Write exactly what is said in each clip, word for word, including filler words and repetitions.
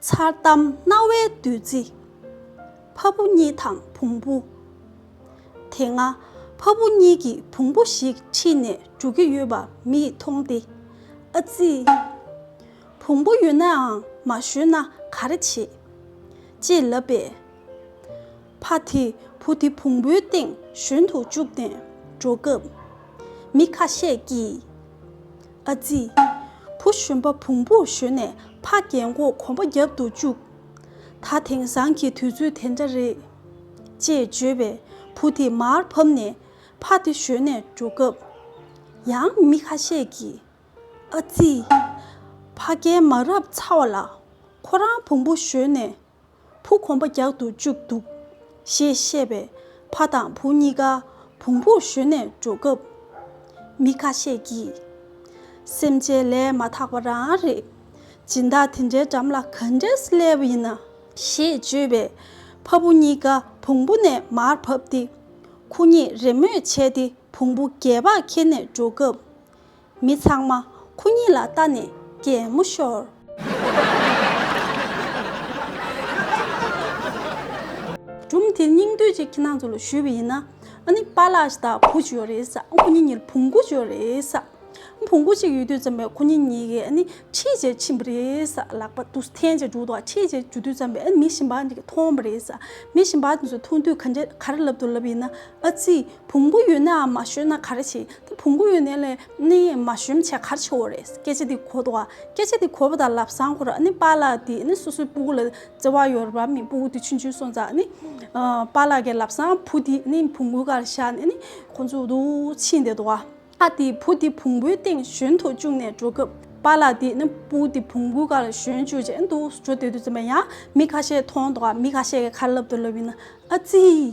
མཚར་གཏམ་རྣ་བའི་བདུད་རྩི། ཕ་བུ་གཉིས་དང་བོང་བུ། དེ་སྔ་ཕ་བུ་གཉིས་ཀྱིས་བོང་བུ་ཞིག་ཁྲིད་ནས་འགྲོ་གི་ཡོད་པ་མིས་མཐོང་སྟེ། ཨ་ཙི། བོང་བུ་ཡོད་ནའང་མ་ཞོན་ན་ག་རེ་བྱེད། ཅེས་ལབ་པས། ཕ་དེས་བུ་དེ་བོང་བུའི་སྟེང་ཞོན་དུ་བཅུག་ནས་འགྲོ་སྐབས། མི་ཁ་ཤས་ཀྱིས། ཨ་ཙི། བུ་གཞོན་པ་བོང་བུར་ཞོན་ནས་ཕ་རྒན་གོག་གོམ་པ་རྒྱབ་ཏུ་བཅུག་ད་དེང་སང་གི་དུས་ཚོད་དེ་འདྲ་རེད། ཅེས་བརྗོད་པས་བུ་དེ་མར་བབས་ནས་ཕ་དེ་ཞོན་ནས་འགྲོ་སྐབས། ཡང་མི་ཁ་ཤས་ཀྱིས། ཨ་ཙི། ཕ་རྒན་མ་རབས་ཚ་བ་ལ་ཁོ་རང་བོང་བུ་ཞོན་ནས་བུ་གོམ་པ་རྒྱག་ཏུ་བཅུག་འདུག་ཞེས་བཤད་པས་ཕ་དང་བུ་གཉིས་ཀ་བོང་བུར་ཞོན་ནས་འགྲོ་སྐབས། མི་ཁ་ཤས་ཀྱིས། སེམས་ཅན་ལས་མ་ཐག་པ་རང་རེད། སྦྱིན་བདག་དེ་འདྲའི་འགྲམ་ལ་ག་འདྲས་སླེབས་པ་ཡིན་ན། ཞེས་བརྗོད་པས་ཕ་བུ་གཉིས་ཀ་བོང་བུ་ནས་མར་བབས་ཏེ། ཁོ་གཉིས་རེས་མོས་བྱས་ཏེ་བོང་བུ་སྒལ་པར་འཁྱེར་ནས་འགྲོ་སྐབས། མི་ཚང་མ་ཁོ་གཉིས་ལ་ལྟ་ནས་གད་མོ་ཤོར། སྒྲུང་དེ་སྙིང་བསྡུས་ཅིག་ཁྱེད་རང་ཚོ་ལ་ཞུས་པ་ཡིན་ན། ཨ་ནི་པཱ་ལགས་ཤིག་དང་བུ་ཅིག་ཡོད་རེད་ཟེར། ཨ་ཁོ་གཉིས་གཉིས་ལ་བོང་གུ་ཅིག་ཡོད་རེད་ཟེར། བོང་གུ་ཅིག་ཡོད་དུས་ཙམ་པས་ཁོ་གཉིས་གཉིས་ཀས་ཨ་ནི་ཁྲིད་བྱས་ཕྱིན་པ་རེད་ཟེར། ལག་པ་འདུག་འཐེན་བྱས་འགྲོ་འདུག་ཁྲིད་བྱས་འགྲོ་དུས་ཙམ་པས་ཨ་ནི་མི་གཞན་པ་གཉིས་ཀས་མཐོང་བ་རེད་ཟེར། མི་གཞན་པ་དེ་ཚོས་མཐོང་དུས་ག་འདྲ་ག་རེ་ལབ་འདུག་ལབ་ཡིན་ན། ཨ་ཙི། བོང་བུ་ཡོད་ནའང་མ་ཞོན་ན་ག་རེ་བྱེད། ད་བོང་བུ་ཡོད་ནའི་ལས་ནི་མ་ཞོན་བྱས་ག་རེ་བྱེད་འོ་རེད། སྐད་ཆ་དེ་གོ་འདུག་སྐད་ཆ་དེ་གོ་བ་དང་ལབ་སང་ཁོ་ར་ཨ་ནི་པཱ་ལགས་དེ་ཨ་ནི་སོ་སོའི་སྤུ་གུ་ལ་བརྩེ་བ་ཡོད་རེད་པ། མི་སྤུ་གུ་དེ་ཆུང་ཆུང་སོང་ཙང་ཨ་ནི། ཨ། པཱ་ལགས་ཀྱིས་ལབ་སང་བུ་དེ་ཨ་ནི་བོང་བུའི་སྒང་ལ་བཞག་ནས་ཨ་ནི་ཁོ་ཚོ་འདུག་ཕྱིན་བསྡད་འདུག་ཨ་དེ་བུ་དེ་བོང་བུའི་སྟེང་ཞོན་དུ་བཅུག་ནས་འགྲོ་སྐབས་པཱ་ལགས་དེ་ཨ་ནི་སྤུ་གུ་དེ་བོང་བུའི་སྒང་ལ་ཞོན་བཅུག་བྱས་ཨ་ནི་འདུག་འགྲོ་བསྡད་དུས་ཙམ་པ་ཡང་མི་ཁ་ཤས་མཐོང་འདུག་མི་ཁ་ཤས་ཀྱིས་ག་རེ་ལབ་འདུག་ལབ་ཡིན་ན། ཨ་ཙི།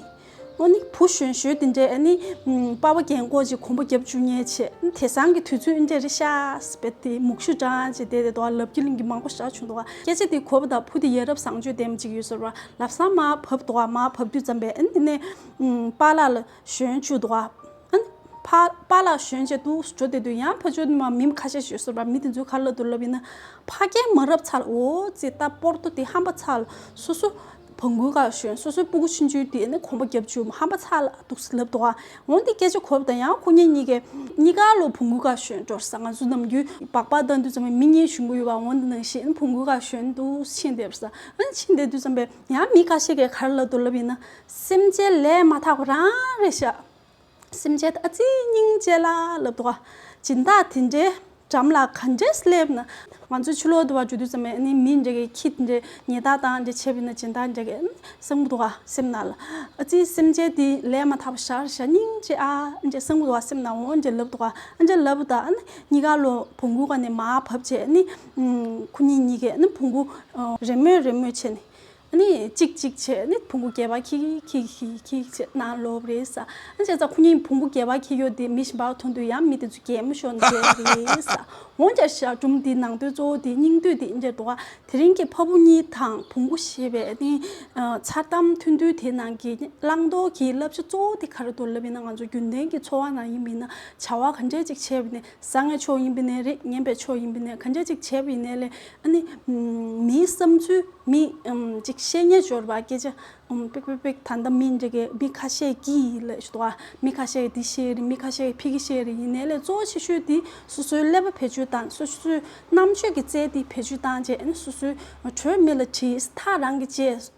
ཨ་ནི་བུ་གཞོན་གཞོན་དེ་འདྲས་ཨ་ནི་ཨམ། པ་ཕ་རྒན་གོག་ཅིག་གོམ་པ་རྒྱབ་བཅུག་མཁན་བྱས། ཨ་ནི་དེང་སང་གི་དུས་ཚོད་ཨ་འདྲས་རེད་ཤག་ཟེར་བས་དེ་མུག་ཤུ་འདྲ་ཅིག་བསྡད་དེ་འདུག་ལབ་རྒྱུ་གླེང་རྒྱུ་མང་པོ་ཞེ་དྲག་བྱུང་འདུག་སྐད་ཆ་དེ་གོ་བ་དང་བུ་དེ་ཡ་རབས་བཟང་སྤྱོད་ལྡན་པ་ཅིག་ཡོད་ས་རེད་པ། ལབ་སང་མར་བབས་འདུག་མར་བབས་དུས་ཙམ་པས་ཨ་ནི་ནས་ཨམ། པཱ་ལགས་ལ་ཞོན་བཅུག་འདུག་ཨ་ནི་ཕ་པཱ་ལགས་ཞོན་བྱས་འདུག་འགྲོ་བསྡད་དུས་ཡང་ཕར་ཕྱོགས་ནས་མ་མི་ཁ་ཤས་ཞིག་ཡོད་ས་རེད་པ། མི་དེ་ཚོས་ག་རེ་ལབ་འདུག་ལབ་ཡིན་ན། ཕ་རྒན་མ་རབས་ཚ་ལ་འོ་ཙི་ད་པོར་ཏོ་དེ་ཧམ་པ་ཚ་ལ་སོ་སོ་བོང་གུའི་སྒང་ཞོན། སོ་སོའི་སྤུ་གུ་ཆུང་ཆུང་དེ་ནི་གོམ་པ་རྒྱབ་བཅུག་ཧམ་པ་ཚ་ལ་འདུག་ལབ་འདུག་ཨ། འོ་འདི་སྐད་ཆ་གོ་བ་དང་ཡང་ཁོ་གཉིས་གཉིས་ཀས་གཉིས་ཀ་ལོ་བོང་གུའི་སྒང་ཞོན་འགྲོ་ས། ང་ཚོ་ནམ་རྒྱུན་སྦག་སྦག་བཏང་དུས་ཙམ་པས་མི་གཉིས་ཞོན་གྱི་ཡོད་པ། འོ་འདི་ནང་བཞིན་བོང་གུའི་སྒང་ཞོན་འདུག་ཕྱིན་བསྡད་པ་ས། ཨ་ནི་ཕྱིན་བསྡད་དུས་ཙམ་པས་ཡང་མི་ཁ་ཤས་ཀྱིས་ག་རེ་ལབ་འདུག་ལབ་ཡིན་ན། སེམས་ཅན་ལས་མ་ཐག་པ་རང་རེད་ཤག་སེམས་ཅན་ཨ་ཙི་སྙིང་རྗེ་ལ་ལབ་འདུག་ག་སྦྱིན་བདག་དེ་འདྲའི་འགྲམ་ལ་ག་འདྲས་སླེབས་ན། ང་ཚོ་ཕྱི་ལོགས་དུ་བ་འགྲོ་དུས་ཙམ་པས་ནི་མི་འདྲ་གི་ཁྱི་འདྲ་ཉེས་དག་བཏང་འདྲ་བྱས་པ་ཡིན་ན་སྦྱིན་བདག་འདྲ་གི་གསང་གི་འདུག་ག་སེམས་ནང་ལ། ཨ་ཙི་སེམས་ཅན་དེ་ལས་མ་ཐག་པ་ཞར་ཞར་སྙིང་རྗེ་ཨ་འདྲ་གསང་གི་འདུག་ག་སེམས་ནང་འོ་འདྲ་ལབ་འདུག་ག་ཨ་འདྲ་ལབ་ད་ཨ་ནི་གཉིས་ཀ་ལོ་བོང་གུ་སྒང་ནས་མར་བབས་བྱས་ནི། ཁོ་གཉིས་གཉིས་ཀས་ནི་བོང་གུ་རེས་མོས་རེས་མོས་བྱས་ནི། ཨ་ནི་གཅིག་གཅིག་བྱས་ནི་བོང་གུ་སྒལ་པ་ཁྱིག་ཁྱིག་ཁྱིག་ཁྱིག་བྱས་ནང་ལོག་པ་རེད་ས། ཨ་ནི་བྱས་ཙང་ཁོ་གཉིས་བོང་གུ་སྒལ་པ་ཁྱིག་ཡོད་དེ་མི་གཞན་པ་མཐོང་དུས་ཡང་མི་དེ་ཚོ་གད་མོ་ཤོར་ནས་བསྡད་རེད་ས། འོན་ཀྱང་ཞག་སྒྲུང་འདིའི་ནང་དོན་གཙོ་བོ་དེ་སྙིང་བསྡུས་དེ་འདྲ་འདུག་ག་དེ་རིང་གི་ཕ་བུ་གཉིས་དང་བོང་གུ་ཞེས་པའི་ཨ་ནི་མཚར་གཏམ་ཐུང་ཐུང་དེའི་ནང་གི་བླང་དོར་གྱི་བསླབ་བྱ་གཙོ་བོ་དེ་ག་རེ་འདུག་ལབ་ཡིན་ན། ང་ཚོ་རྒྱུན་ལྡན་གྱི་འཚོ་བ་ནང་ཡིན་པ་ཡིན་ན་བྱ་བ་ག་འདྲས་ཅིག་བྱས་པ་ཡིན་ནའི་བཟང་བའི་ཕྱོགས་ཡིན་པ་ཡིན་ནའི་རེད། ངན་པའི་ཕྱོགས་ཡིན་པ་ཡིན་ནའི་ག་འདྲས་ཅིག་བྱས་པ་ཡིན་ནའི་ལས་ཨ་ནི་མིའི་བསམ་ཚུལ་མི་ཅིག་བཤད་ཉན་འབྱོར་བ་སྐད་ཆ་པིག་པིག་པིག་ད་ལྟ་མི་འདྲ་གི་མི་ཁ་ཤས་ཀྱིས་ལབ་ཞུ་དོ། མི་ཁ་ཤས་ཀྱིས་འདི་བཤད་རེད། མི་ཁ་ཤས་ཀྱིས་ཕ་གི་བཤད་རེད། ཡིན་ནའི་ལས་གཙོ་བོ་ཆེ་ཤོས་དེ་སོ་སོའི་ཀླད་པ་བེད་སྤྱོད་བཏང་། སོ་སོའི་རྣམ་དཔྱོད་ཀྱི་རྩལ་དེ་བེད་སྤྱོད་བཏང་བྱས་ཨ་ནི་སོ་སོའི་གྲོས་མི་ལ་དྲིས། ཐག་རང་གིས་བཅད།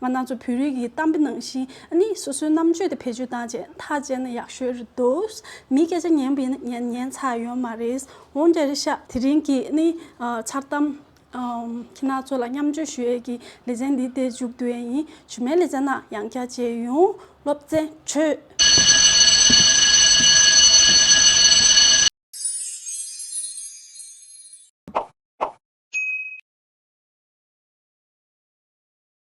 ང་རང་ཚོ་བོད་རིགས་ཀྱི་གཏམ་དཔེ་ནང་བཞིན་ཨ་ནི་སོ་སོའི་རྣམ་དཔྱོད་དེ་བེད་སྤྱོད་བཏང་བྱས་ཐག་བཅད་ན་ཡག་ཤོས་རེད་འདུག་མིའི་སྐད་ཆ་ཉན་པ་ཡིན་ན་ཉན་ཉན་ཚར་ཡོད་མ་རེད། འོན་ཀྱང་རེད་ཤག་དེ་རིང་གི་ཨ་ནི་མཚར་གཏམ་ཁྱེད་རང་ཚོ་ལ་མཉམ་སྤྱོད་ཞུ་ཡས་ཀྱི་ལེ་ཚན་འདི་འདིར་མཇུག་བསྡུ་ཡས་ཡིན། རྗེས་མའི་ལེ་ཚན་ནང་ཡང་བསྐྱར་མཇལ་ཡོང་། སློབ་ཚན་གྲོལ།